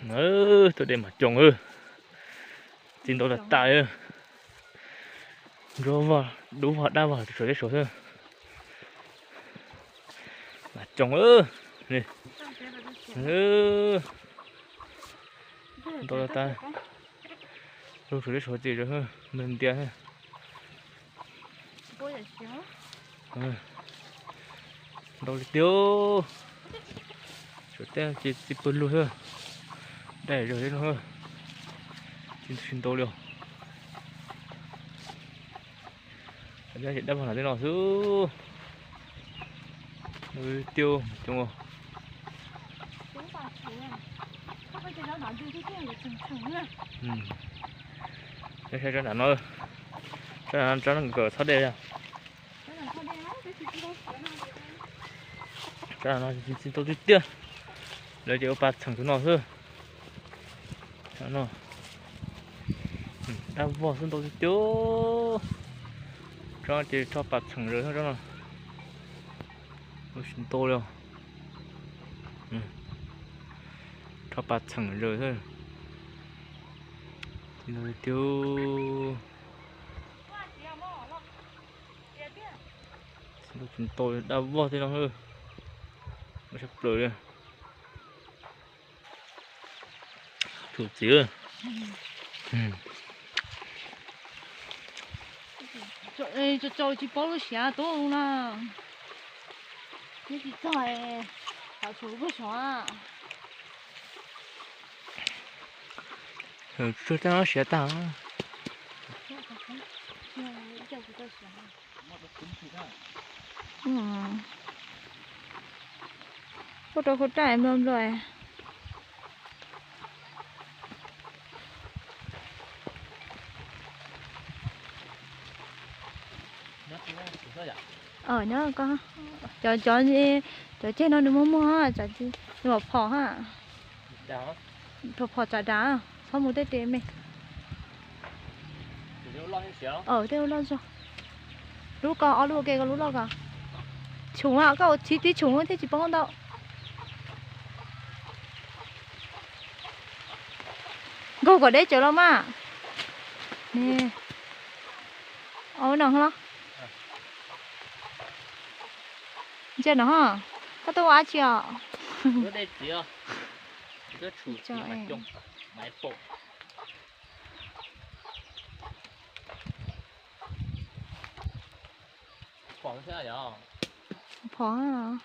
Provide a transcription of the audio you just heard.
Tuaj de mas coom, txiv ntau tas tas. Ntsuab vog, dub vog, dab vog, tshuav tej saud xwb. Mas coom, ntau tas tas. Lug tshuav tej saud ces ntias. Ntau li tiag. Tshuav tej ces txiv pawg lug xwb. Daj zog li no, tsis ntau li os. Dab vog no tej no xwb. Tiag, coob. Saib tsob nram no, tsob nram no tsob nkawm txhob dej. Tsob nram no tsis tau tiag tiag. Lawv ces ua pas txheem tus no xwb. Dab vog xwb ntau tiag tiag. Tsob ces rho pas txheem zaws xwb tsob no. Ua tsis ntau li os. Rho pas txheem zaws xwb. Tsis ntau li tiag. Tsis ntau li, dab vog tej no. Ua tshaj plaws li. Tshum txiv. Tso tso tsis paub lub siav tuaj na. Neb tsis txog, qhov tshum lub pag sov. Tsuag tag no siav tag. Puab rau khau raj nplua nplua. Nyob ko, cov cov cov ceg no nws muag muag, nws phom phom ha. Phom phom tsam dav, txhob mus tej tes me. Tej loj zog. Lub ko ob lub ua ke ko lub loj ko. Tshum, koj ua txiv tib tshum thiaj tsis poob ntau. Nkaug kom deb tsawv los mas. Au no los. Ntsia no, koj tuaj ua dab tsi os? Phom.